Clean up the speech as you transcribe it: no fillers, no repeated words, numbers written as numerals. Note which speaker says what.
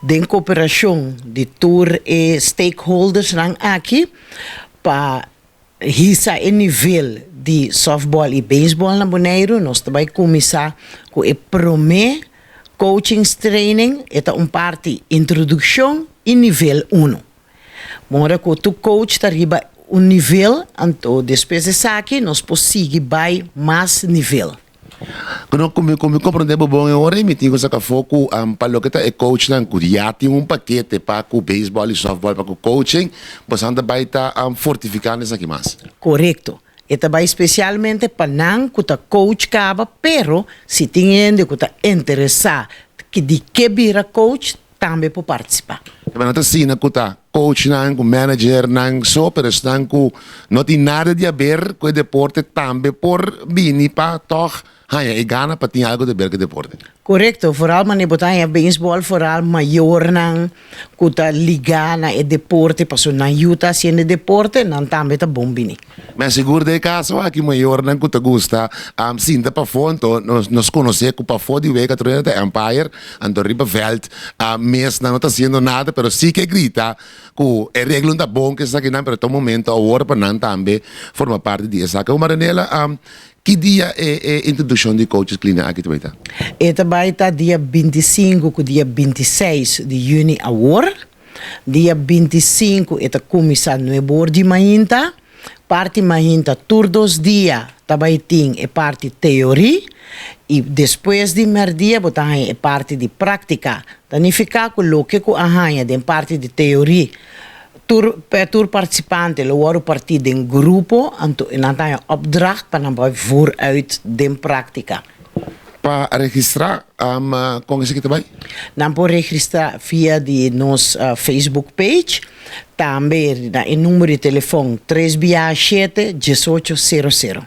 Speaker 1: Den koperashon di tur e stakeholdersnan aki pa hisa e nivel di softball i beisbòl na Boneiru, nos ta bai kuminsá ku e promé coaching training. E ta un parti introdukshon i nivel 1. Ora ku tur coach ta riba un nivel, anto despues di esaki nos por sigui bai mas nivel.
Speaker 2: Ku mi komprondé bon, awor mi tin ku saka foko pa loke ta e coach nan ku ya tin un pakete pa ku baseball i softball pa ku coaching, boso ta bai ta fortifikando esaki mas.
Speaker 1: Korekto. E ta bai spesialmente pa nan ku ta coach kaba, pero si tin hende ku ta interesá ku di ke bira coach, tambe por partisipá.
Speaker 2: Ma no ta asina ku ta coach nan, ku manager nan so, pero nan ku no tin nada di haber ku e deporte tambe por bini pa toch haña e gana pa tin algu di haber ku deporte.
Speaker 1: Korekto, vooral manera bo ta baseball, vooral mayornan ku ta ligá na e deporte, paso nan yu ta hasiendo deporte, nan tambe ta bon bini.
Speaker 2: Ma sigur den kaso aki mayornan ku ta gusta sinta pafó, nos konosé ku pafó di wega troya ta umpire, anto riba veld mes nan no ta hasiendo nada, pero si ke grita ku e regla ta bon ku esaki nan, pero ta un momento awor pa nan tambe forma parti di esaki. Maranela, ki dia e introdukshon di coaches clinic aki ta bai ta?
Speaker 1: E ta bai ta dia 25 ku dia 26 di yüni awor. Dia 25 e ta kuminsá 9 or di mainta. Parti mainta tur 2 dia ta bai tin e parti teoria i despues di mèrdia bo ta e parti di práktika. Ta nifiká ku loke ku a haña den parti di teoria, tur partisipante lo wòrdu partí den grupo, anto nan ta opdracht pa nan vooruit den práktika.
Speaker 2: Pa registrá, kon esaki ta bai?
Speaker 1: Nan por registrá via di nos Facebook page, tambe na e number di telefòn 3 7 1800.